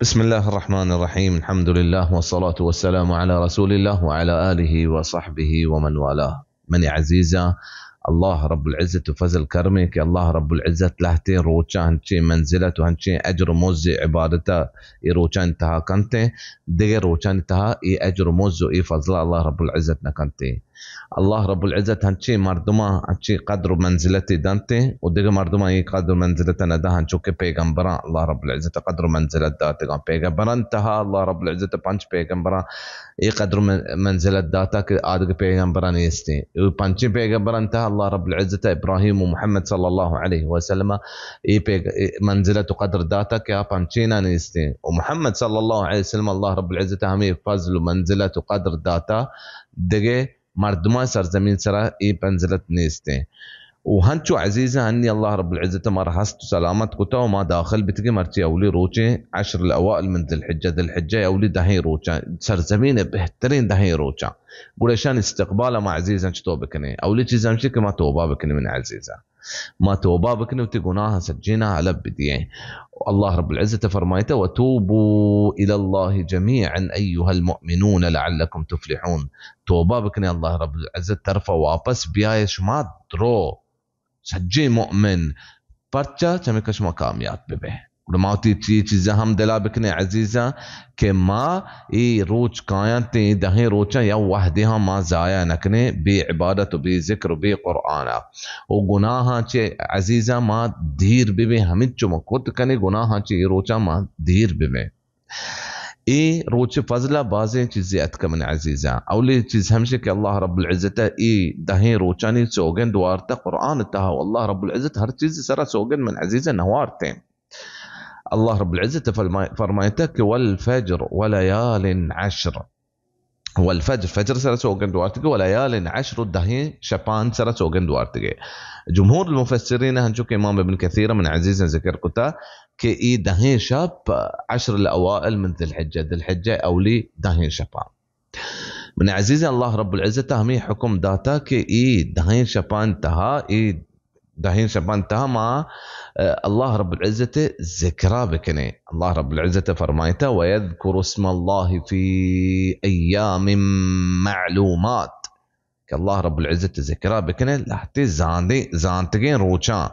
بسم الله الرحمن الرحيم. الحمد لله والصلاة والسلام على رسول الله وعلى آله وصحبه ومن والاه. منی عزیزاں، اللہ رب العزت و فضل کرمیں کہ اللہ رب العزت لہتیں روچاں ہنچیں منزلت و ہنچیں اجر و مز عبادتا اے روچانی تہا کنتیں، دگہ روچانی تہا اے اجر و مز و اے فضلا اللہ رب العزت نہ کنتیں۔ اللہ رب العزت ہنچیں مردماں ہنچیں قدر و منزلتے دنتیں و دگہ مردماں اے قدر و منزلت نہ داں، ہنچو کہ پیغمبراں اللہ رب العزت قدر و منزلت داتگاں۔ پیغمبران تہا اللہ رب العزت پنچ پیغمبراں اے قدر و من-، منزلت داتا کہ آدگہ پیغمبراں نیستیں۔ اے پنچیں پیغمبران تہا اللہ رب العزت ابراہیم و محمد صلی اللہ علیہ وسلم اے پیغ-، اے منزلت و قدر داتا کہ آ پنچینا نیستیں۔ و محمد صلی اللہ علیہ وسلم اللہ رب العزت ہمیں فضل و منزلت و قدر داتا دگہ مردماں سرزمین سرا اے منزلت نیستیں۔ و ہنچو عزیزاں ہنی اللہ رب العزت مارا ہست و سلامت کتا و ما داخل بیتگیں مرچی اولی روچیں عشر الاوائل من ذی الحجہ، ذی الحجہ اولی دہیں روچاں، سرزمین بہترین دہیں روچاں۔ گڑا اشان استقبال ما عزیزاں چطور بکنیں؟ اولی چیز ہمشی کہ ما توبہ بکنیں من عزیزاں۔ ما توبہ بکنیں، وتی گناہ سجینا علب بدییں۔ اللہ رب العزت فرمائتا، وتوبوا الی اللہ جمیعا ایها المؤمنون لعلکم تفلحون۔ توبہ بکنیں اللہ رب العزت طرف واپس بیائے شما درو سجیں مؤمن، پرچا چمیکہ شما کامیاب ببے۔ گڑا ما وتی چی چیزاں ہم دلا بکنیں عزیزاں کہ ما اے روچ کاینتیں، اے دہیں روچاں یا وہدے ہاں ما ضائع نکنیں بے عبادت و بے ذکر و بے قرآنا۔ و گناہاں چہ عزیزاں ما دیر ببیں، ہمینچو ما کت کنیں گناہاں چہ اے روچاں ما دیر ببیں۔ اے روچ فضلہ بازیں چیزے اتکہ من عزیزاں۔ اولی چیز ہمشی کہ اللہ رب العزت اے دہیں روچانی سوگند وارتہ قرآن تہا، و اللہ رب العزت ہر چیز سرا سوگند من عزیزاں نوارتیں۔ اللہ رب العزت فرمائ-، فرمائتہ کہ والفجر ولیال عشر۔ والفجر، فجر سرا سوگند وارتگے، ولیال عشر، دہیں شپان سرا سوگند وارتگے۔ جمہور المفسرین ہنچو کہ امام ابن کثیر من عزیزاں ذکر کتا کہ ای دہیں شپ عشر الاوائل من ذی الحجہ، ذی الحجہ اولی دہیں شپاں۔ من عزیزاں اللہ رب العزت ہمیں حکم داتا کہ ای دہیں شپان تہا، ای دہیں شپان تہا ما، اه، اللہ رب العزت ذکرہ بکنیں۔ اللہ رب العزت فرمائتا، ویذکر اسم اللہ فی ایام معلومات۔ کہ اللہ رب العزت ذکرہ بکنیں لہتے زاندیں، زانتگیں روچاں۔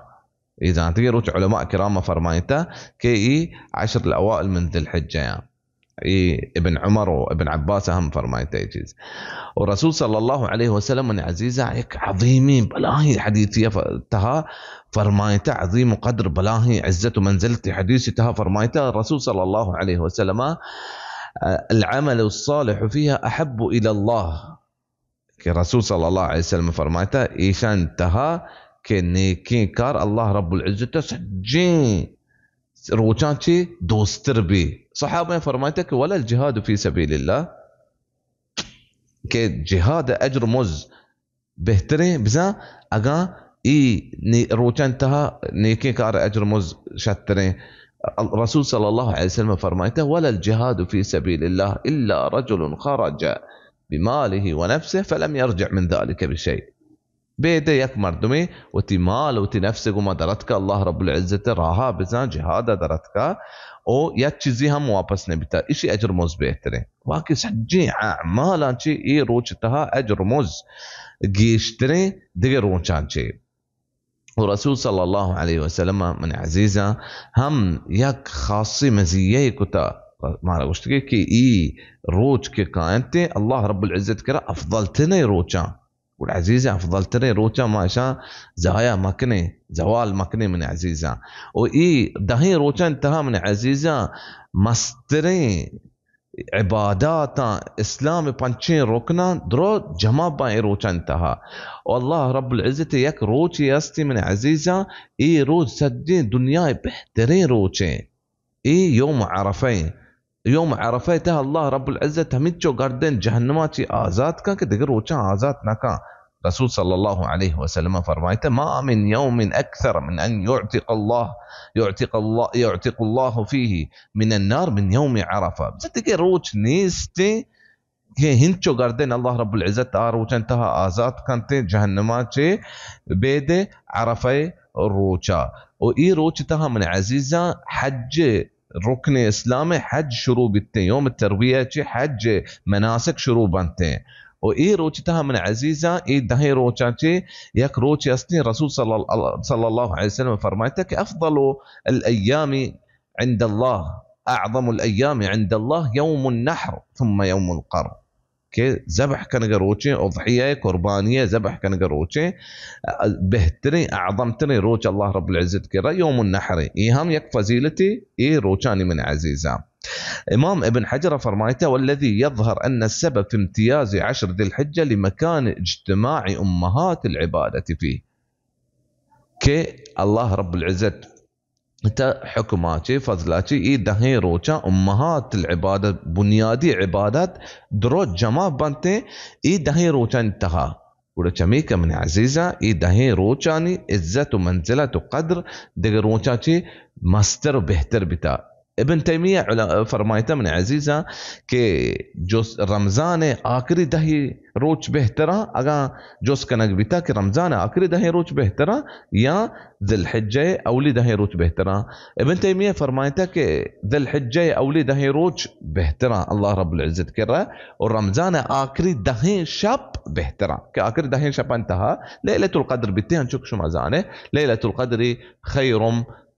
اے زانتگیں روچ علماء کرام فرمائتا کہ اے عشر الاوائل من ذی الحجہ آں۔ اے ابن عمر و ابن عباس ہم فرمائتا اے چیز۔ و رسول صلی اللہ علیہ وسلم من عزیزاں ایک عظیمی بلاہیں حدیثی ف-، تہا فرمائتا، عظیم قدر بلاہیں عزت و منزلت حدیث تہا فرمائتا، رسول صلی اللہ علیہ وسلم، العمل الصالح فیها احب الی اللہ۔ کہ رسول صلی اللہ علیہ وسلم فرمائتا، ایشان تہا کہ نیکیں کار اللہ رب العزت سجیں روچاں چی دوستر بی۔ صحابہ فرمائتا کہ ولا الجہاد فی سبیل اللہ، کہ جہاد اجر مز بہتریں بزاں اگاں ای نی-، روچاں تہا نیکیں کار اجر مز شتریں۔ ال-، رسول صلی اللہ علیہ وسلم فرمائتا، ولا الجہاد فی سبیل اللہ الا رجل خرج بماله ونفسه فلم يرجع من ذلك بشيء۔ بیدے یک مردمے وتی مال، وتی نفس گما درتکا اللہ رب العزت راہا بزاں جہادا درتکا او یک چیزی ہم واپس نبیتا، اشی اجر مز بہتریں۔ واقعی سجیں اعمالاں چی اے روچ تہا اجر مز گیشتریں دگہ روچاں چی۔ و رسول صلی اللہ علیہ وسلم من عزیزاں ہم یک خاصی مزیہ کتا، مارا گوشتگی کہ ای روچ کہ کاینتیں اللہ رب العزت کرا افضل تریں روچاں۔ گڑا عزیزاں افضل تریں روچاں ما اشاں ضائع مکنیں، زوال مکنیں من عزیزاں۔ و ای دہیں روچاں تہا من عزیزاں مستریں عباداتاں، اسلام پنچیں رکناں درو جمع باں اے روچانی تہا۔ و اللہ رب العزت یک روچے استی من عزیزاں، اے روچ سجیں دنیا بہتریں روچیں۔ اے یوم عرفہ ایں۔ یوم عرفہ تہا اللہ رب العزت ہمینچو گردن جہنما چی آزاد کن کہ دگہ روچاں آزاد نہ کن۔ رسول صلی اللہ علیہ وسلم فرمائتا، ما من یوم اکثر من ان یعتق اللہ، یعتق اللہ، یعتق اللہ فیہ من النار من یوم عرفہ۔ بزاں دگہ روچ نیستیں کہ ہنچو گردن اللہ رب العزت آ روچاں تہا آزاد کنتیں جہنما چے بید عرفہ روچا۔ و ای روچ تہا من عزیزاں حج رکن اسلام حج شروع بیتیں، یوم ترویہ چی حج مناسک شروع بنتیں۔ و اے روچ تہا من عزیزاں، اے دہیں روچاں چی یک روچ استیں، رسول صلی اللہ، صلی اللہ علیہ وسلم فرمائتا کہ افضل الایام عند اللہ، اعظم الایام عند اللہ یوم النحر ثم یوم القر۔ کہ ذبح کنگ روچیں، اضحیہ قربانی ذبح کنگ روچیں، بہتریں، اعظم تریں روچ اللہ رب العزت کرا یوم النحر۔ اے ہم یک فضیلتے اے روچانی من عزیزاں۔ امام ابن حجر فرمائتا: والذي يظهر أن السبب في امتياز عشر ذي الحجة لمكان اجتماع أمهات العبادة فيه۔ کہ اللہ رب العزت تا حکما چی، فضلا چی، ای دہیں روچاں امہات العبادت، بنیادی عبادت درو جمع بنتیں ای دہیں روچانی تہا۔ گڑا چمیکہ من عزیزاں، ای دہیں روچانی عزت و منزلت و قدر دگہ روچاں چی مستر و بہتر بتا۔ ابن تیمیہ علا-، فرمائتا من عزیزاں کہ جس رمضان آخری دہی روچ بہتراں، اگاں جست کنگ بیتا کہ رمضان آخری دہیں روچ بہتراں یا ذی الحجہ اولی دہیں روچ بہتراں؟ ابن تیمیہ فرمائتا کہ ذی الحجہ اولی دہیں روچ بہتراں اللہ رب العزت کرا، اور رمضان آخری دہیں شپ بہتراں، کہ آخری دہیں شپ انتہا لیلۃ القدر بیتے، انچو کہ شما زانے لیلۃ القدر خیر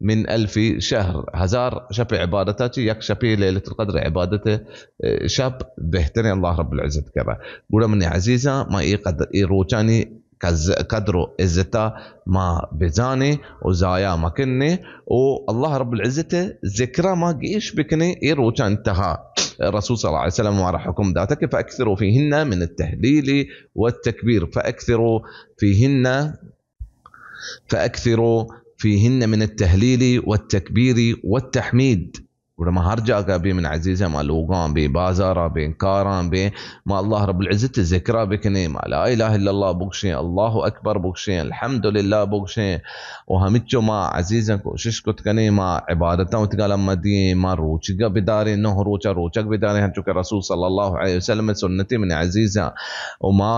من الف شہر، ہزار شپ عبادتا چی یک شپی لیلۃ القدر عبادت، اے، شپ بہتریں اللہ رب العزت کرا۔ گڑا منی عزیزاں، ما اے قدر، اے روچانی قز-، قدر و عزتا ما بزانیں و ضائع مکنیں و اللہ رب العزت ذکرا ما گیش بکنیں۔ اے روچانی تہا رسول صلی اللہ علیہ وسلم مارا حکم داتا کہ فاکثروا فیہن من التہلیل والتکبیر، فاکثروا فیہن فاکثروا فیہن من التہلیل والتکبیر والتحمید۔ گڑا ما ہر جاگہ بیں من عزیزاں، ما لوگاں بیں، بازاراں بیں، کاراں بیں، ما اللہ رب العزت ذکرا بکنیں، ما لا الہ الا اللہ بگشیں، اللہ اکبر بگشیں، الحمدللہ بگشیں۔ و ہمچو ما عزیزاں کوشش کت کنیں، ما عبادتاں وتی گالا مدییں، ما روچگا بداریں، نہ روچا روچگ بداریں، ہنچو کہ رسول صلی اللہ علیہ وسلم سنتی من عزیزاں۔ و ما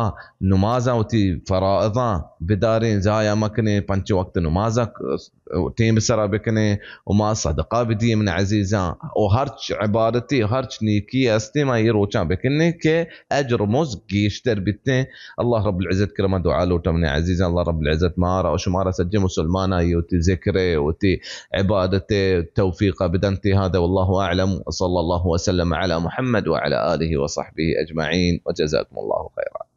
نمازاں وتی فرائضاں بداریں، ضائع مکنیں، پنچ وقت نمازاں ٹیم سرا بکنیں و ما صدقہ بدییں من عزیزاں، و ہرچ عبادتی، ہرچ نیکی استیں ما اے روچاں بکنیں کہ اجر و مزد گیشتر بیتیں۔ اللہ رب العزت کرا ما دعا لوٹاں من عزیزاں، اللہ رب العزت مارا و شمارا سجیں مسلماناں وتی ذکر، وتی عبادت توفیق بدنت۔ هذا والله اعلم، وصلى الله وسلم على محمد وعلى آله وصحبه اجمعين، وجزاكم الله خيرا۔